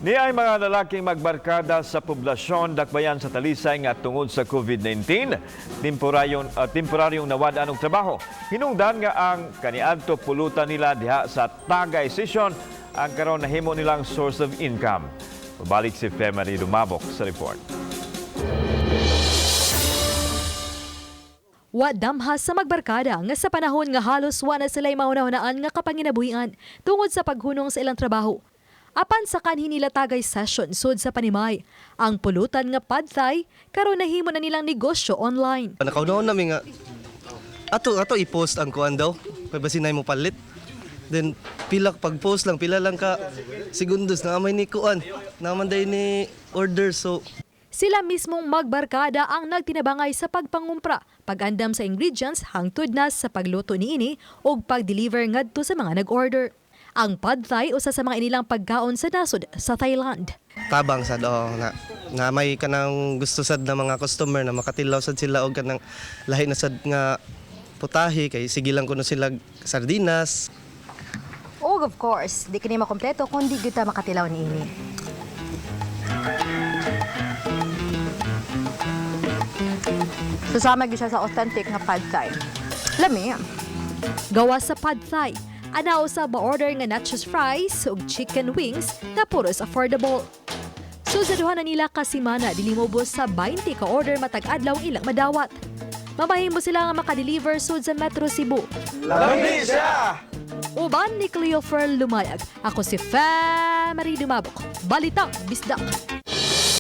Niay mga lalaking magbarkada sa poblasyon Dakbayan sa Talisay nga tungod sa COVID-19, temporaryong nawad-an og trabaho. Hinungdan nga ang kaniadto pulutan nila diha sa Tagay Session ang karon nahimo nilang source of income. Pabalik si Femary Lumabok sa report. Wa damha sa magbarkada nga sa panahon nga halos wa na sila'y mauna-unaan nga kapanginabuhian tungod sa paghunong sa ilang trabaho. Apan sa kanhi nila Tagay Session sud sa Panimay, ang pulutan nga pad thai karon nahimo na nilang negosyo online. Nakaunaon nami nga ato ato i-post ang kuan daw kay basin mo palit. Then pila pag post lang, pila lang ka segundos na may ni kuan. Naman day ni order, so Sila mismong magbarkada ang nagtinabangay sa pagpangumpra, pag-andam sa ingredients hangtod na sa pagluto niini ug pag-deliver ngadto sa mga nag-order. Ang pad thai usa sa mga inilang pagkaon sa nasod sa Thailand. Tabang sad, oh, na na may kanang gusto sad na mga customer na makatilaw sad sila og kanang lahi na sad nga putahe kay sige lang kuno sila sardinas. Og of course, di kini makompleto kung di gyud ta makatilaw niini. Susama gyud siya sa authentic nga pad thai. Lami. Gawa sa pad thai, ana sa ma-order nga nachos fries ug chicken wings nga puros affordable. So sa duha na nila ka semana, dili moubos sa 20 ka order matag adlaw ang ilang madawat. Mamahimo sila nga makadeliver sud sa Metro Cebu. Lami siya! Uban ni Cleofer Lumayag. Ako si Fe Marie Dumabok. Balitang Bisdak.